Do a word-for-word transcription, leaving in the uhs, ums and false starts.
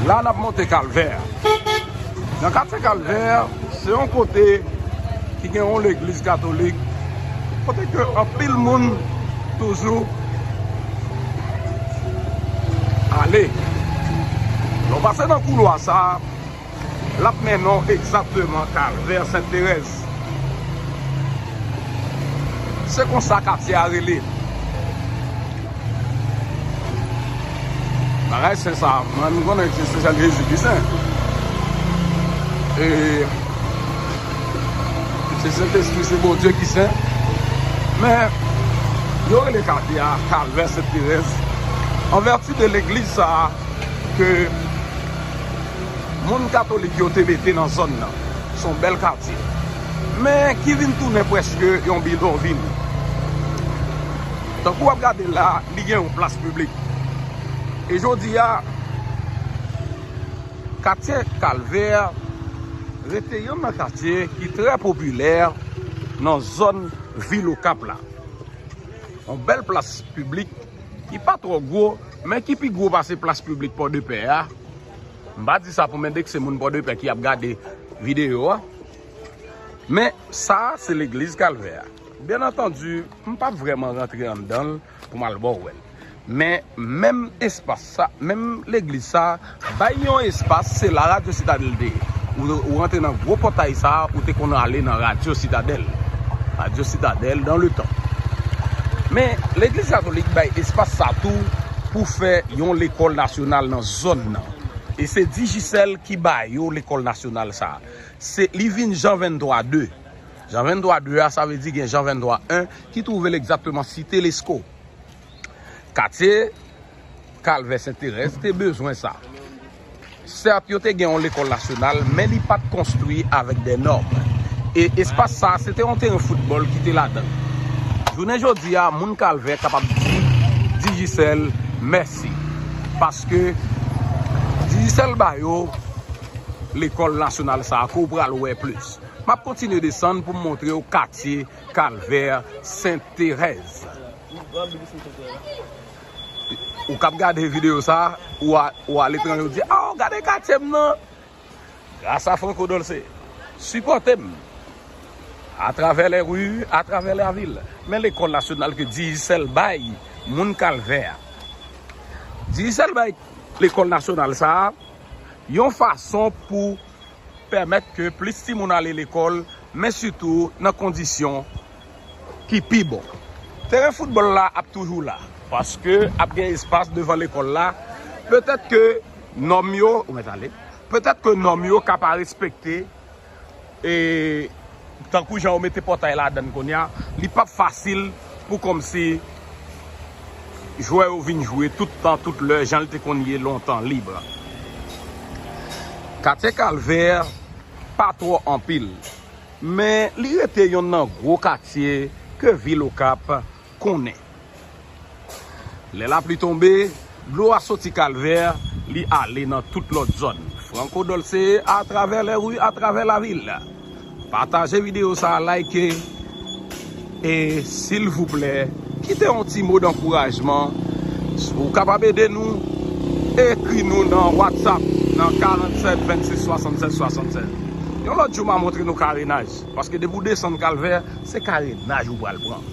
La n ap monte Kalvè. Nan katye Kalvè, se yon kote ki gen yon legliz katolik, kote ke anpil moun toujou ale. Lè w pase nan koulwa sa a, l ap mennen w egzakteman Kalvè Sent Terèz. Se konsa katye a rele. Bagay sen sa, mwen m konnen se, se sèl Jezi ki sen. E se Sentespri, se Bondye ki sen. Men, yo rele katye a Kalvè Sent Terèz, an vèti de legliz sa a ke moun katolik yo te mete nan zòn nan. Se yon bèl katye. Men ki vin tounen prèske yon bidonvil. Tankou w ap gade la, li gen yon plas piblik. E jodi a, katye Kalvè rete yonn nan katye ki trè popilè nan zòn vil Okap la. Yon bèl plas piblik ki pa twò gwo, men ki pi gwo pase plas piblik Pòdepè a. M pa di sa pou m endekse moun Pòdepè ki ap gade videyo a. Men sa a se legliz Kalvè a. Byen antandi, m p ap vrèman rantre anndan l pou m al ba w wè l. Men menm espas sa, menm legliz sa, bay yon espas, se la Radyo Sitadèl te ye. Ou, ou rantre nan gwo pòtay sa, ou te konn ale nan Radyo Sitadèl. Radyo Sitadèl dans le temps. Men legliz katolik bay espas sa tou pou fè yon lekòl nasyonal nan zòn nan. E se Digicel ki ba yo lekòl nasyonal sa. Se, li vin Jan venntwa de. Jan venntwa de a, sa vle di gen Jan venntwa en ki twouve l egzakteman Site Lesko. Katye Kalvè Sent Terèz te bezwen sa. Sèt, yo te gen yon lekòl nasyonal, men li pa t konstwi avèk de nòm. E espas sa, se te yon teren foutbòl ki te ladan l. Jounen jodi a, moun Kalvè kapab di Digicel mèsi. Paske Digicel ba yo lekòl nasyonal sa a, ke w pral wè plis. M ap kontinye desann pou m montre w katye Kalvè Sent Terèz. Ou k ap gade videyo sa, ou a, ou aletranje, ou di, "Ah, gade katye m nan!" Gras a Franco Dolce, sipòte m. Atravè les rues, atravè la ville. Men lekòl nasyonal ke Digicel bay moun Kalvè a. Digicel bay lekòl nasyonal sa a yon fason pou pèmèt ke plis timoun ale lekòl, men sitou nan kondisyon ki pi bon. Teren foutbòl la ap toujou la, paske ap gen espas devan lekòl la. Petèt ke nòm yo, ou mèt ale, petèt ke nòm yo ka pa respekte, e tankou jan yo mete pòtay ladan l kounye a, li p ap fasil pou kòmsi jwè yo vin jwe tout tan, tout lè, jan l te konn ye lontan, lib. Katye Kalvè pa twò anpil, men li rete yonn nan gwo katye ke vil Okap konnen. Lè lapli tonbe, dlo a soti Kalvè, li ale nan tout lòt zòn. Franco Dolce, atravè les rues, atravè la ville. Pataje videyo sa a, like, e silvouplè, kite yon ti mo dankourajman. Si w kapab ede nou, ekri nou nan WhatsApp nan karanntsèt vennsis swasannsèz swasannsèz. Yon lòt jou, m a montre nou karenaj, paske depi w desann Kalvè, se karenaj ou pral pran.